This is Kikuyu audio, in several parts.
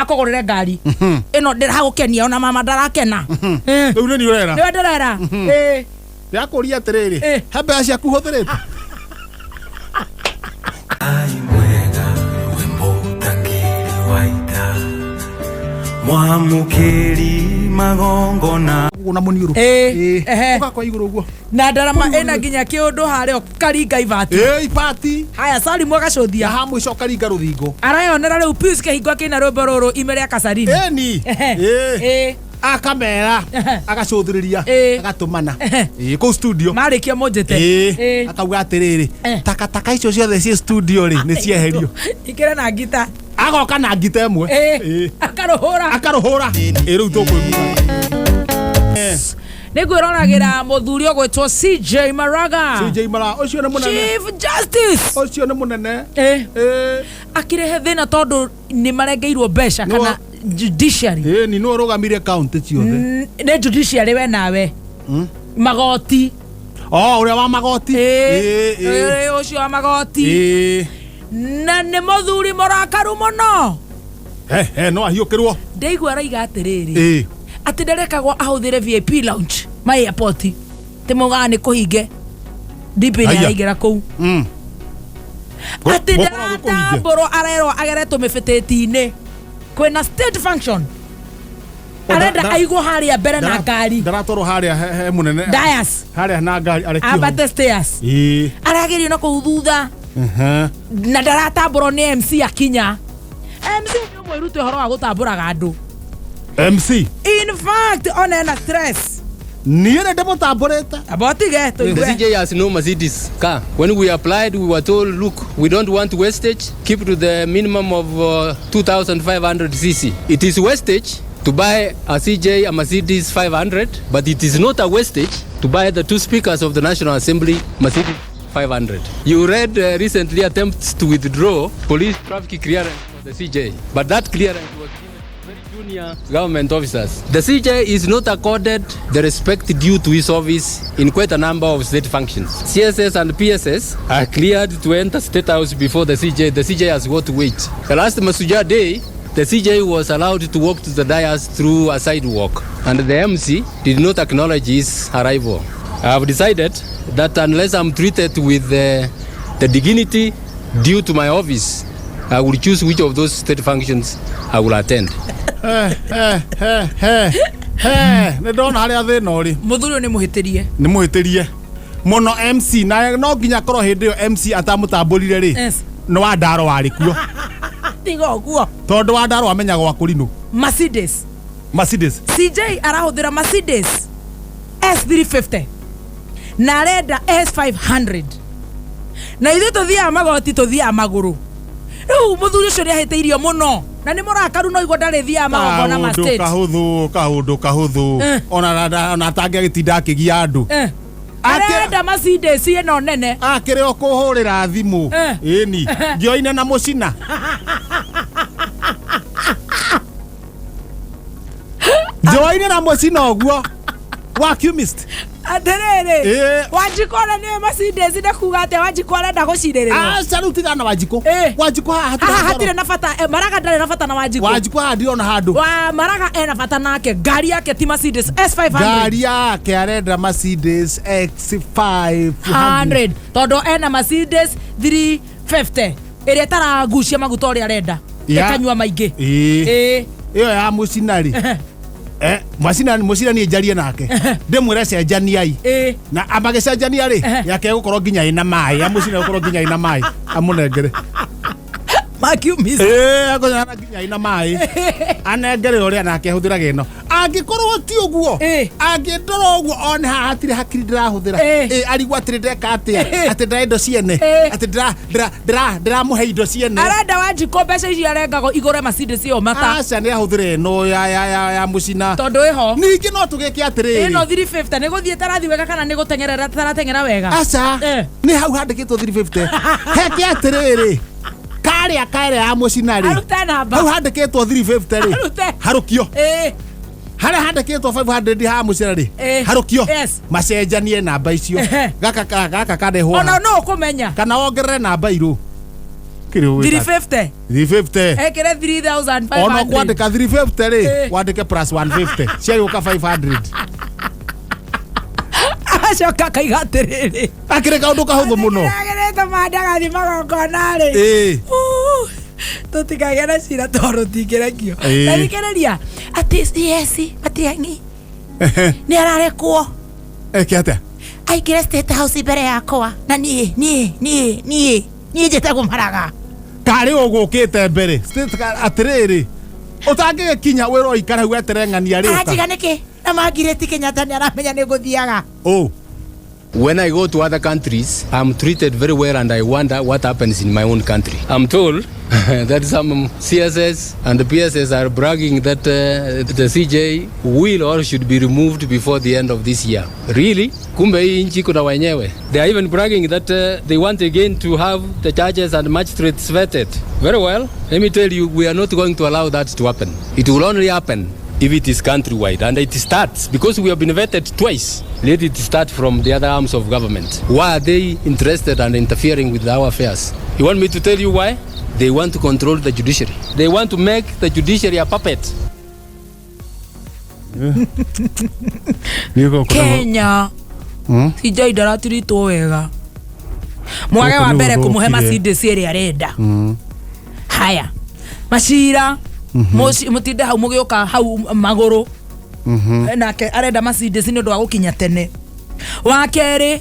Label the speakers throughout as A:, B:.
A: Akũgũrĩre ngari ĩno ndĩragũkenia, ona mama ndarakena.
B: Rĩu nĩ niĩ ũrera.
A: Nĩwe ndĩrera.
B: Ndĩrakũria atĩrĩrĩ, he mbeca ciaku hũthĩrĩte?
C: Ai mwega rwĩmbo ũtakĩrĩ waita mwamũkĩri magongona.
B: Ũguo na mũniũrũ. Ũgakwa igũrũ ũguo.
A: Na ndarama ĩna nginya kĩũndũ harĩa ũkaringa ibati.
B: Ibati.
A: Haya, Salimu agacũthia.
B: Na ha mũico ũkaringa rũthingo.
A: Arayonera rĩu Pius Kĩhingo akĩina rwĩmbo rũrũ ime rĩa Kasarini.
B: Ĩni. Akamera, agacũthĩrĩria, agatũmana. Kũu studio.
A: Marĩkia mũnjĩte.
B: Akauga atĩrĩrĩ, takataka icio ciothe ciĩ studio rĩ, nĩ cieherio.
A: Ikĩre na ngita.
B: Agoka na ngita ĩmwe.
A: Akarũhũra.
B: Akarũhũra. Rĩu tũkũigua.
A: Nĩngwĩroragĩra mũthuri ũgwĩtwo CJ Maraga.
B: CJ Maraga ũcio nĩ mũnene.
A: Chief Justice.
B: Ũcio nĩ mũnene.
A: Akĩrehe thĩna tondũ nĩ marengeirwo mbeca kana judiciary.
B: Ni nĩwe ũrũgamire county ciothe.
A: Nĩ judiciary we nawe. Magoti.
B: Oh, ũrĩa wa magoti.
A: Ũcio wa magoti. Na nĩ mũthuri mũrakaru mũno.
B: No ahiũkĩrwo.
A: Ndaigua araiga atĩrĩrĩ. Atĩ ndarekagwo ahũthĩre VIP lounge ma airport. Ti mugaga nĩ kũhinge. DP nĩ araingĩra kũu. Atĩ ndaratambũrwo arerwo agere tũmĩbĩtĩti-inĩ. Kwĩna state function. Arenda aigwo harĩa mbere na ngari.
B: Ndaratwarwo harĩa he mũnene.
A: Dais.
B: Harĩa na ngari arekio.
A: Ambate stairs. Aragerio na kũu thutha. Na ndaratambũrwo nĩ MC akinya. MC nĩ ũmwĩrute ũhoro wa gũtambũraga andũ.
B: MC.
A: In fact, ona ena stress.
B: Niĩ nĩ ndĩmũtambũrĩte.
A: Amba ũtige tũigue.
D: The CJ has no Mercedes car. When we applied, we were told, look, we don't want wastage. Keep to the minimum of 2,500 cc. It is wastage to buy a CJ, a Mercedes 500, but it is not a wastage to buy the two speakers of the National Assembly Mercedes 500. You read recently attempts to withdraw police traffic clearance for the CJ, but that clearance was given to very junior government officers. The CJ is not accorded the respect due to his office in quite a number of state functions. CSS and PSS are cleared to enter State House before the CJ. The CJ has got to wait. The last Masuja Day, the CJ was allowed to walk to the dais through a sidewalk, and the MC did not acknowledge his arrival. I have decided that unless I'm treated with the dignity due to my office, I will choose which of those state functions I will attend.
B: Nĩ ndona harĩa thĩna ũrĩ.
A: Mũthuri ũyũ nĩ mũhĩtĩrie.
B: Nĩ mũhĩtĩrie mũno MC, na no nginya akorwo hĩndĩ ĩyo MC atamũtambũrire rĩ, nĩ Wandaro warĩ kuo.
A: Tiga ũguo.
B: Tondũ Wandaro amenyaga gwa kũrinũ.
A: Mercedes.
B: Mercedes.
A: CJ arahũthĩra Mercedes S350 na arenda S500. Na ithuĩ tũthiaga magoti, tũthiaga magũrũ. Rĩu mũthuri ũcio nĩ ahĩtĩirio mũno na nĩ mũrakaru, no igua ndarĩ thiaga magongona ma
B: Kaũndũ
A: state.
B: kahũthũ, kaũndũ kahũthũ. Ona atangĩagĩtinda akĩgia andũ.
A: Arenda Mercedes ĩno nene.
B: Akĩrĩ o kũhũrĩra thimũ. Ĩni. Ngĩoine na mũcina. Njoine na mũcina ũguo. Wa chemist.
A: Atĩrĩrĩ, Wanjikũ ona nĩwe Mercedes nĩ kuga atĩa Wanjikũ arenda gũcirĩrĩrwo?
B: Aca, rĩu tigana na Wanjikũ. Wanjikũ haha hatirĩ
A: Haha
B: na
A: hatirĩ na bata, Maraga ndarĩ na bata na Wanjikũ.
B: Wanjikũ haha ndirona handũ.
A: Wa Maraga ena bata nake, ngari yake ti Mercedes S500.
B: Ngari yake arenda Mercedes X500.
A: 100. Tondũ ena Mercedes 350 ĩrĩa ĩtaragucia maguta ũrĩa arenda. Ĩkanyua maingĩ.
B: Ĩyo ya mũcinarĩ. Mũcina niĩ njarie nake. Ndĩmwĩre cenjaniai. Na amagĩcenjania rĩ, yake ĩgũkorwo nginya ĩna maĩ. Ya mũcina ĩgũkorwo nginya ĩna maĩ. Amũnengere.
A: Makiumisa.
B: Akũnyana nginya ĩna maĩ. Anengere ũrĩa nake ahũthĩraga ĩno. Angĩkorwo ti ũguo, angĩndora ũguo one haha hatirĩ hakiri ndĩrahũthĩra. Arigwo atĩrĩ ndeka atĩa? Atĩ ndĩra indo ciene. Atĩ ndĩramũhe indo ciene.
A: Arenda Wanjikũ mbeca icio arengagwo igũre Mercedes ĩyo mata.
B: Aca, nĩ ahũthĩre ĩno ya mũcina.
A: Tondũ ĩho.
B: Ningĩ no tũgĩke atĩrĩrĩ.
A: Ĩno 350 nĩ gũthiĩ tarathi wega kana nĩ gũteng'erera tarateng'era wega?
B: Aca. Nĩ hau handĩkĩtwo 350. Heke atĩrĩrĩ. Karĩa karĩa ya mũcina rĩ.
A: Arute namba.
B: Hau handĩkĩtwo 350 rĩ.
A: Arute.
B: Harũkio. Harĩa handĩkĩtwo 500 ha mũcina rĩ. Harũkio. Macenjanie namba icio. Gaka karehwo.
A: Ona no ũkũmenya.
B: Kana wongerere namba irũ. Kĩrĩ ũgwĩka?
A: 350.
B: 350.
A: Ekĩre 3500.
B: Ona kwandĩka 350 rĩ,
A: Eh.
B: wandĩke plus 150 ciagĩũka 500.
A: Acoka akaiga atĩrĩrĩ,
B: Akĩrĩ kaũndũ kahũthũ mũno.
A: Agĩrĩte mandagathiĩ magongona rĩ,
B: Ĩĩ.
A: Tũtikagĩa na cira tondũ tingĩrekio.
B: Ĩĩ.
A: Na thikĩrĩria atĩ CS Matiang'i nĩ ararekwo
B: Eke atĩa?
A: Aingĩre State House mbere yakwa na niĩ niĩ niĩ niĩ niĩ njĩtagwo Maraga.
B: Karĩ ũgũkĩte mbere. Atĩrĩrĩ, ũtangĩgĩkinya wĩra ũikare hau wetere ng'ania rĩũka.
A: Aranjiga nĩkĩ na Margaret Kenyatta nĩ aramenya nĩ ngũthiaga.
B: Ũ.
D: When I go to other countries, I'm treated very well and I wonder what happens in my own country. I'm told that some CSS and the PSS are bragging that the CJ will or should be removed before the end of this year. Really? Kumbe hii nchi kuna wenyewe. They are even bragging that they want again to have the judges and magistrates vetted. Very well. Let me tell you, we are not going to allow that to happen. It will only happen if it is countrywide, and it starts because we have been vetted twice. Let it start from the other arms of government. Why are they interested and interfering with our affairs? You want me to tell you why? They want to control the judiciary. They want to make the judiciary a puppet.
A: Kenya CJ ndaratiritwo wega, mwage
B: Gũkũ
A: wa
B: nĩ
A: mbere kũmũhe
B: gũthũkire.
A: Mercedes ĩrĩa arenda. Haya, macira mũtinde hau mũgĩũka hau magũrũ, nake arenda Mercedes nĩ ũndũ wa gũkinya tene. Wa kerĩ,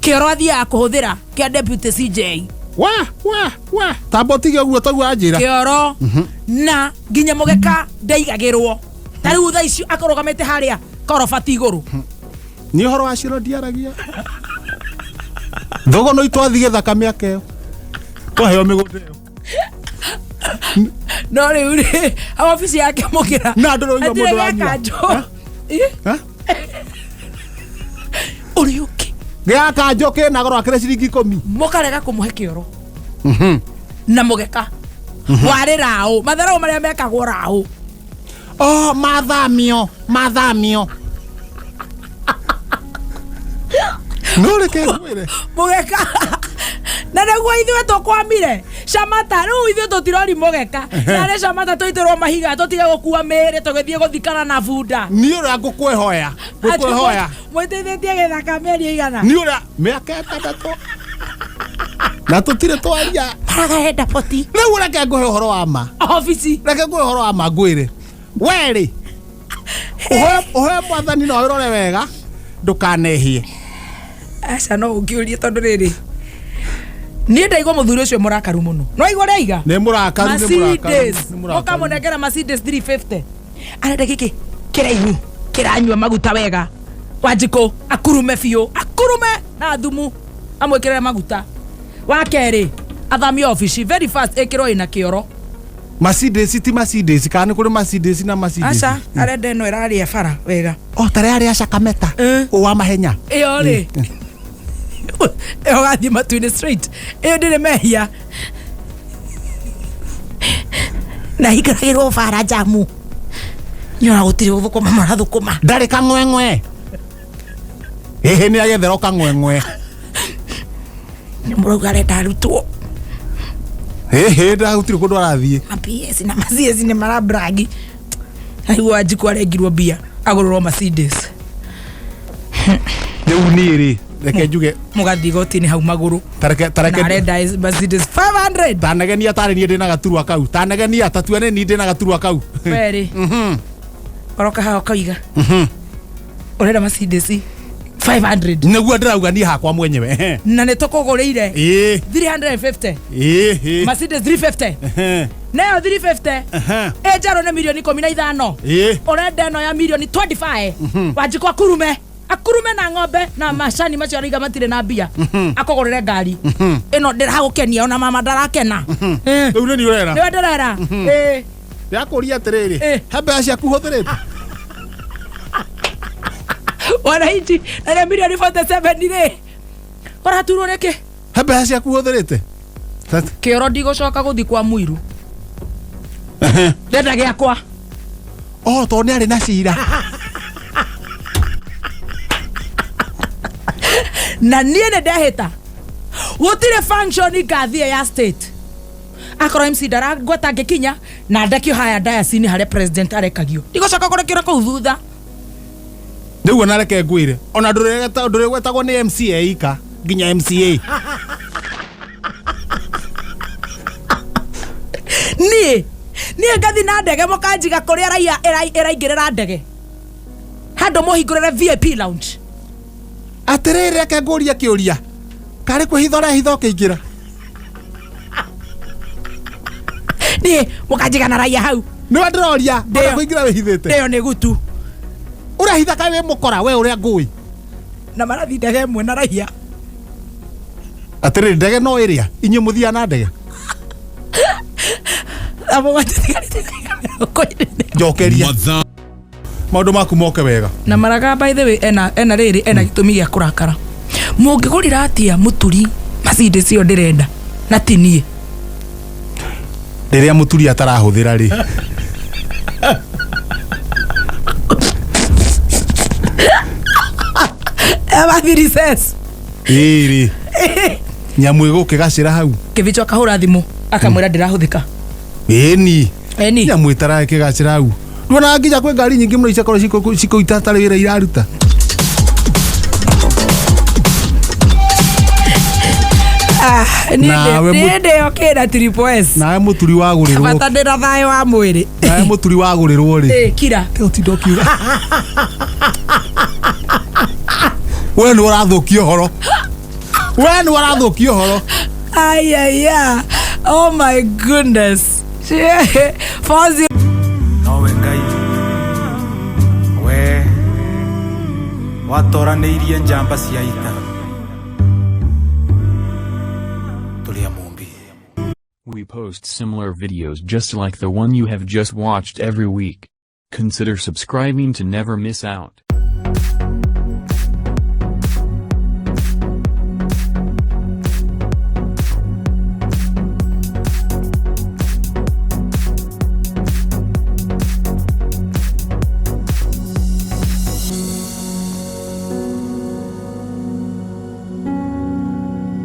A: kĩoro athiaga kũhũthĩra kĩa deputy CJ.
B: Wa wa wa, tamba ũtige ũguo toguo anjĩra.
A: Kĩoro na nginya mũgeka ndaigagĩrwo, ta rĩu thaa ici akũrũgamĩte harĩa korobati igũrũ.
B: Nĩ ũhoro wa ciro ndiaragia. Thogono itwathiĩ gĩthaka mĩaka ĩyo twaheo mĩgũnda ĩyo.
A: No rĩu rĩ, hau obici yake mũkĩra
B: Na andũ rĩu mũndũ
A: Hatirĩ
B: ũranyua.
A: gĩkanjũ.
B: Ha?
A: Ũrĩ ũkĩ?
B: Gĩa kanjũ kĩna goro akĩrĩ ciringi 10.
A: Mũkarega kũmũhe kĩoro na mũgeka warĩ raũ, matharau marĩa mekagwo raũ.
B: Oh, mathamio mathamio, no reke ngwĩre.
A: Mũgeka na nĩguo ithuĩ tũkwamire Camata, rĩu ithuĩ tũtirori mũgeka narĩ Camata tũitĩrwo mahiga tũtige gũkua mĩĩrĩ tũgĩthiĩ gũthikana na bunda.
B: Niĩ ũrĩa ngũkwĩhoya ngũkwĩhoya.
A: Mwĩteithĩtie gĩthaka mĩeri ĩigana?
B: Niĩ ũrĩa mĩaka 6 na tũtirĩ twaria.
A: Maraga poti.
B: Rĩu reke ngũhe ũhoro wa ma.
A: Obici.
B: Reke ngũhe ũhoro wa ma ngwĩre werĩ ũhoe ũhoe mwathani na ũrore wega ndũkanehie.
A: Aca, no ũngĩũrie tondũ rĩrĩ, niĩ ndaigua mũthuri ũcio mũrakaru mũno, no igua ũrĩa aiga.
B: Nĩ mũrakaru, nĩ mũrakaru.
A: Mercedes.
B: Nĩ mũrakaru.
A: Ũkamũnengera Mercedes 350, arenda gĩkĩ kĩraihu kĩranyua maguta wega. Wanjikũ akurume biũ, akurume na thumu, amwĩkĩrĩre maguta. Wa kerĩ, athamie obici very fast, ĩkĩrwo ĩna kĩoro.
B: Mercedes ti Mercedes, kana nĩ kũrĩ Mercedes na Mercedes?
A: Aca, arenda ĩno ĩrarĩa bara wega.
B: O tarĩa arĩa cakameta.
A: Eh.
B: Wa mahenya.
A: Ĩyo rĩ, ĩyo gathiĩ matu-inĩ straight, ĩyo ndĩrĩ mehia na hikaragĩrwo bara jamu, nyona gũtirĩ gũthũkũma marathũkũma.
B: Ndarĩ kang'weng'we, ĩhĩ nĩ agethero kang'weng'we.
A: Nĩ mũrauga arenda arutwo.
B: Ĩhĩ ndagũtirĩ kũndũ arathiĩ.
A: Ma PS na ma CS nĩ marabragi rĩu Wanjikũ arengirwo mbia agũrĩrwo Mercedes.
B: Rĩu niĩ rĩ, reke njuge.
A: Mũgathiĩ igoti-inĩ hau magũrũ.
B: Tareke
A: Na
B: tareke.
A: arenda Mercedes 500.
B: Tanegenia tarĩ niĩ ndĩna gaturwa kau, tanegenia tatua nĩ niĩ ndĩna gaturwa kau.
A: Werĩ oroka haha ũkauga ũrenda Mercedes 500.
B: Nĩguo ndĩrauga niĩ hakwa mwenyewe, ehe.
A: Na nĩ tũkũgũrĩire
B: ĩĩ
A: 350.
B: Ĩĩ.
A: Mercedes 350 nayo 350
B: Ehe.
A: ĩ njerũ nĩ milioni 15.
B: Ĩĩ.
A: Ũrenda ĩno ya milioni 25. Wanjikũ akurume akurume na ng'ombe na macani macio araiga matirĩ na mbia, akũgũrĩre ngari ĩno ndĩragũkenia, ona mama ndarakena. Eh.
B: Rĩu nĩ niĩ ũrera.
A: Nĩwe ndĩrera. Ĩĩ.
B: Ndĩrakũria atĩrĩrĩ,
A: Eh.
B: he mbeca ciaku hũthĩrĩte?
A: Wananchi na nĩ milioni 47 rĩ, ũraturwo nĩkĩ?
B: He mbeca ciaku hũthĩrĩte?
A: Kĩoro ndigũcoka gũthiĩ kwa mũiru, ndenda gĩakwa.
B: Oh, tondũ nĩ arĩ na cira.
A: Na niĩ nĩ ndehĩta gũtirĩ function ngathiĩ ya state. Akorwo MC ndarangwata ngĩkinya na ndekio haya dayasini harĩa president arekagio, ndigũcoka kũrekio na kũu thutha.
B: Rĩu ona reke ngwĩre, ona ndũrĩgwetagwo nĩ MCA ika nginya MCA.
A: Niĩ ngathi na ndege, mũkanjiga kũrĩa raia ĩraingĩrĩra ndege, handũ mũhingũrĩre VIP lounge.
B: Atĩrĩrĩ, reke ngũrie kĩũria, karĩ kwĩhitha ũrehitha ũkĩingĩra?
A: Niĩ mũkanjiga na raia hau.
B: Nĩwe ndĩroria, ona kũingĩra wĩhithĩte.
A: Ndĩyo nĩ gutu.
B: Ũrehitha kaĩ wĩ mũkora we ũrĩa ngũĩ?
A: Na marathi ndege ĩmwe na raia.
B: Atĩrĩrĩ, ndege no ĩrĩa inyuĩ mũthiaga na ndege.
A: Na mũgatigarĩte 40.
B: Njokeria maũndũ maku moke wega.
A: Na Maraga, by the way, ena rĩrĩ, ena gĩtũmi gĩa kũrakara. Mũngĩgũrĩra atia mũturi Mercedes ĩyo ndĩrenda na ti niĩ?
B: Rĩrĩa mũturi atarahũthĩra rĩ,
A: Emathi recess.
B: Ĩrĩ nyamũ ĩgũkĩgacĩra hau.
A: Kĩbicho akahũra thimũ akamwĩra ndĩrahũthĩka.
B: Ĩni.
A: Eni.
B: Nyamũ ĩtarakĩgacĩra hau, nduonaga nginya kwĩ ngari nyingĩ mũno icakorwo cikũita tarĩ wĩra iraruta.
A: Ah,
B: Nawe
A: niĩ ndĩyo kĩna triple S.
B: Nawe mũturi wagũrĩrwo.
A: Bata ndĩna thayũ wa mwĩrĩ.
B: Nawe mũturi wagũrĩrwo rĩ.
A: Ĩ, kira.
B: Ũtinda ũkiuga we nĩ ũrathũkia ũhoro, we nĩ ũrathũkia ũhoro.
A: Ayaya, oh my goodness. 40.
C: Nowe Ngai, we watoranĩirie njamba cia ita tũrĩ a Mũmbi.
E: We post similar videos just like the one you have just watched every week. Consider subscribing to never miss out.